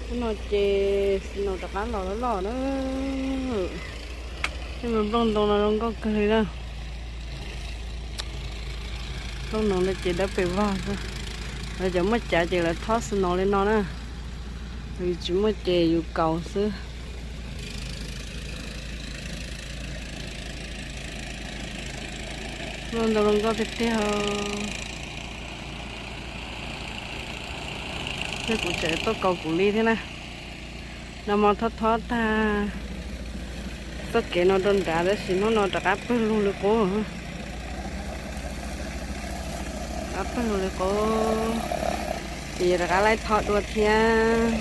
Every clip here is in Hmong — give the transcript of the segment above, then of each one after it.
Hnub no ces snow rov qab los loj loj na. Tej me nplooj ntoo no zoo nkauj kawg li na. Nplooj no ces dawb pes vog xwb. Lawv cov muaj cav ces lawv thob snow li no na. Yus tsis muaj ces yus kaus xwb. Nplooj ntoo zoo nkauj tiag tiag. Thiab kuv tseem tuaj kaus kuv li thiab na. Nag hmo thob thob tag txoj kev no rau nrad tab sis hnub no rov qab pawg lug li qub. Rov qab pawg lug li qub, ces rov qab laib thob dua thiab.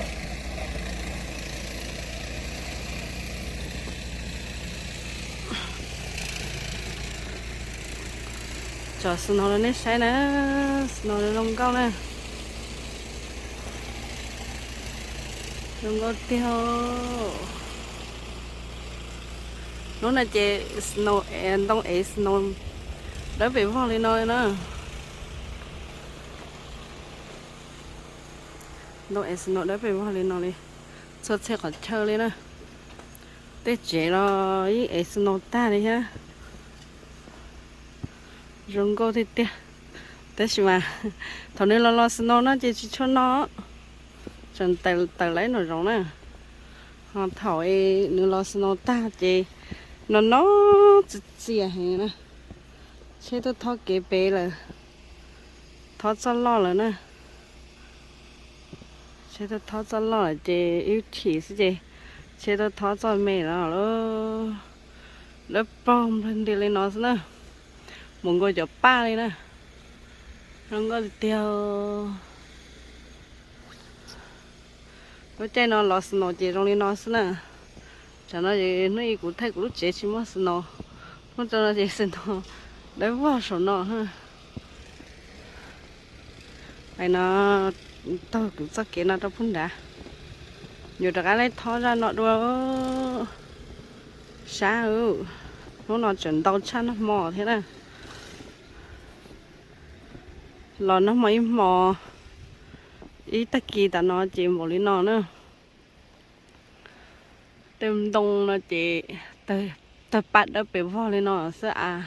Tsom snow rau nej saib na, snow zoo nkauj na. Zoo nkauj tiag. Hnub no ces snow, ntoo ev snow dawb pes vog li no na. Ntoo ev snow dawb pes vog li no li, txhua txhia qhov chaw li na. Tej tsev los yeej ev snow tag li thiab. Zoo nkauj tiag tiag. Tab sis mas thaum nws los los snow no ces tsis tshua no, tseem tawm lawv nraum zoov na. Ho thaum nws los snow tag ces no no txias txias heev na. Tsheb tuaj thob kev pem lawm, thob txoj loj lawm na. Tsheb tuaj thob txoj loj lawm ces ib chim xwb ces tsheb tuaj thob txoj me lawm. Dawb paug nplawg nti li no xwb na. Mus nkaus cov paj li na. Zoo nkauj tiag tiag. Lub caij no los snow ces zoo li no xwb na. Tsam no hnub ib kuv thaij kuv lub tsev tsis muaj snow. Hnub no ces snow dawb vog saum no. Ais no taug kuv txoj kev no rau pug nrad. Yuav rov qab laib thob zaj no dua. Sab, hnub no tseem ntau tshaj nag hmo thiab na. Los nag hmo ib hmo, ib tag kis tas no ces npaum li no na. Tej ntoo no ces tawg paj dawb pes vog li no xwb as.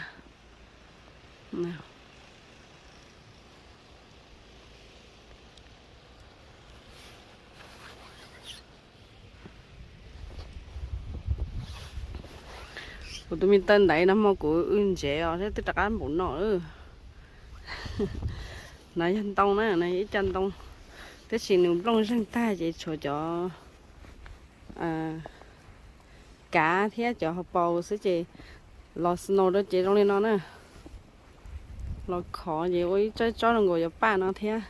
Kuv tus me taw ntaiv no hmo kuv w ntsev os thiab twb rov qab npaum no. No yog ntoo na, no yog ib co ntoo, tab sis nws nplooj zeeg tag ces tshuav cov kav thiab cov hauv paus xwb ces los snow rau ces zoo li no na. Los khov ces ua ib tsob tsob zoo nkaus cov paj no thiab.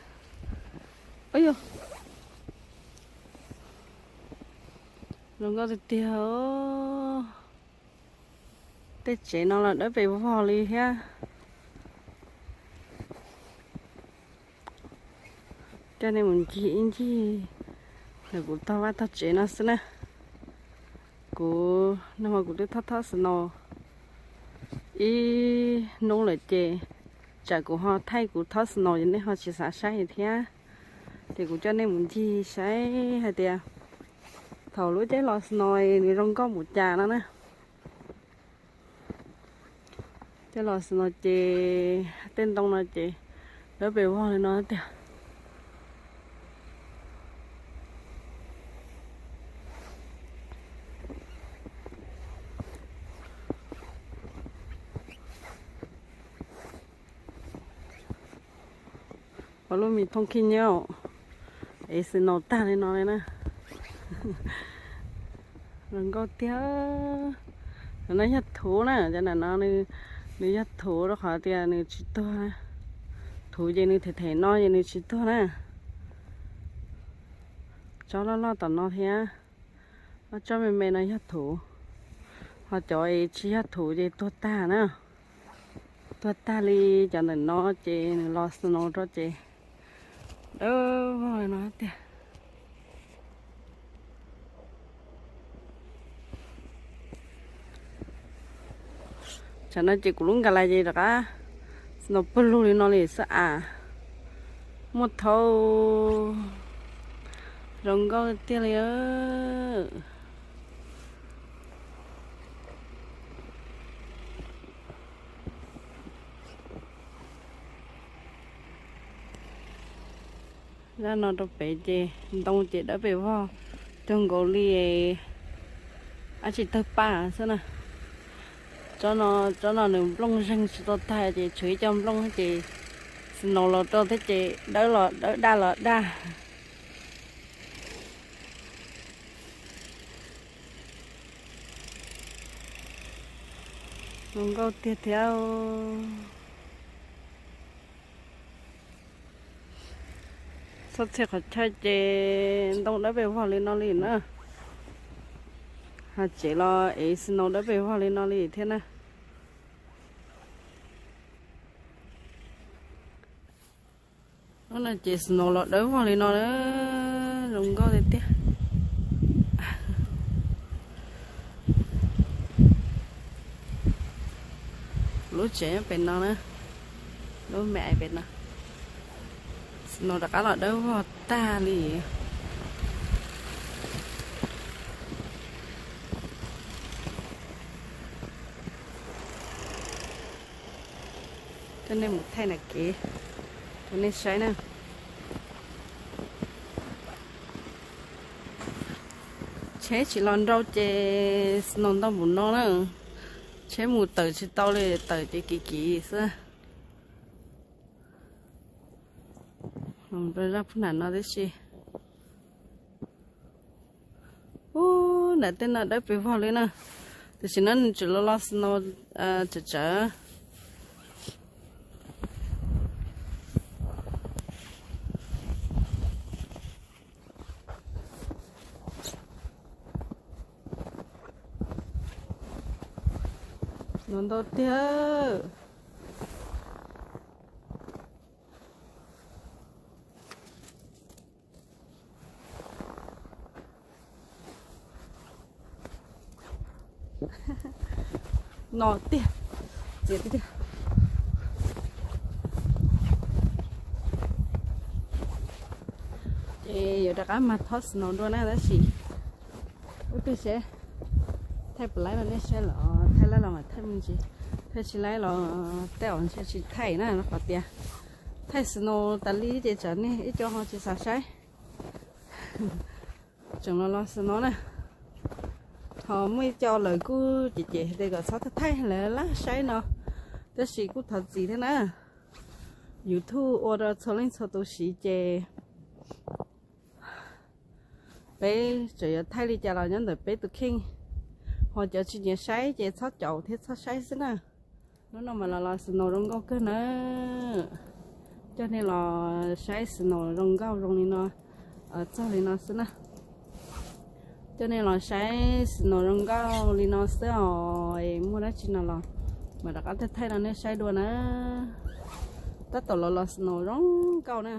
Zoo nkauj tiag tiag. Tej tsev no los dawb pes vog li thiab. Coj nej mus ncig ib ncig ntawm kuv tog vaj tog tsev no xwb na. Kuv nag hmo kuv twb thob thob snow ib hnub lawm ces tsam kuv ho thaij kuv thob snow ces nej ho tsis xav saib thiab. Ces kuv coj nej mus ncig saib hais tias thaum lub caij los snow nws zoo nkauj npaum cas no na. Tej los no ces tej ntoo no ces dawb pes vog li no tiag. Ua lub me thooj khib nyob, es snow tag li no li na. Zoo nkauj tiag. No yog thuv na, cov ntawm no nws yog thuv rau qhov tias nws tsis tuag. Thuv ces nws them them no ces nws tsis tuag na. Tsob loj loj tom no thiab. Ob tsob me me no yog thuv, ho cov tsis yog thuv ces tuag tag na. Tuag tag li cov ntawm no ces nws los snow rau ces dawb vog li no tiag. Tsam no ces kuv lub nkas lais ces rov qab snow pawg lug li no li xwb as. Muaj thaub Zoo nkauj tiag li. Zaj no rau pem ces ntoo ces dawb pes vog cuag nkaus li dab tsi tawg paj xwb na. Tsob no, tsob no nws nplooj zeeg tsis tau tag ces tshuav ib co nplooj ces snow los rau thiab ces dawb los dawb daj los daj. Zoo nkauj tiag thiab. Txhob txhia qhov chaw ces ntoo dawb pes vog li no li na. Ho tsev los ev snow dawb pes vog li no li thiab na. Lub no ces snow los dawb vog li no, zoo nkauj tiag tiag. Lub tsev pem no na, lub me pem no, snow rov qab los dawb vog tag li. Coj nej mus thaij nram kev rau nej saib na. Tsheb tsis los nrau ces snow ntau npaum no na. Tsheb mus tawm tsis tau li, tawm ces kim kim xwb. Los rau zaj phub nram no tib si. Ub, nram tej no dawb pes vog li na. Tam sim no nws tseem los los snow tsawv tsawv. Snow ntau tiag. No tiag, txias tiag tiag. Ces yuav rov qab mag thob snow dua na tab sis ub peb seb thaij puas laib los nej saib los thaij laib los mam thaij me ntsis, thaij tsis laib los tej zaum ntshe tsis thaij na qhov tias thaij snow tas li ces tsam nej ib co ho tsis xav saib. Tseem los los snow na. Ho muaj ib co lawv kuj cem cem hais tias kom txhob thaij lawv laj saib no, tab sis kuj thov txim thiab na. YouTube ua rau txhua leej txhua tus siv ces peb tseem yuav thaij li cas los nyob ntawm peb tus kheej, ho cov tsis nyiam saib ces txhob caum thiab txhob saib xwb na. Hnub no mas los los snow zoo nkauj kawg na. Coj nej los saib snow zoo nkauj zoo li no, txog li no xwb na. Coj nej los saib snow zoo nkauj li no xwb os, muaj dab tsi no los mam rov qab thaij thaij rau nej saib dua na. Tab tom los los snow zoo nkauj na.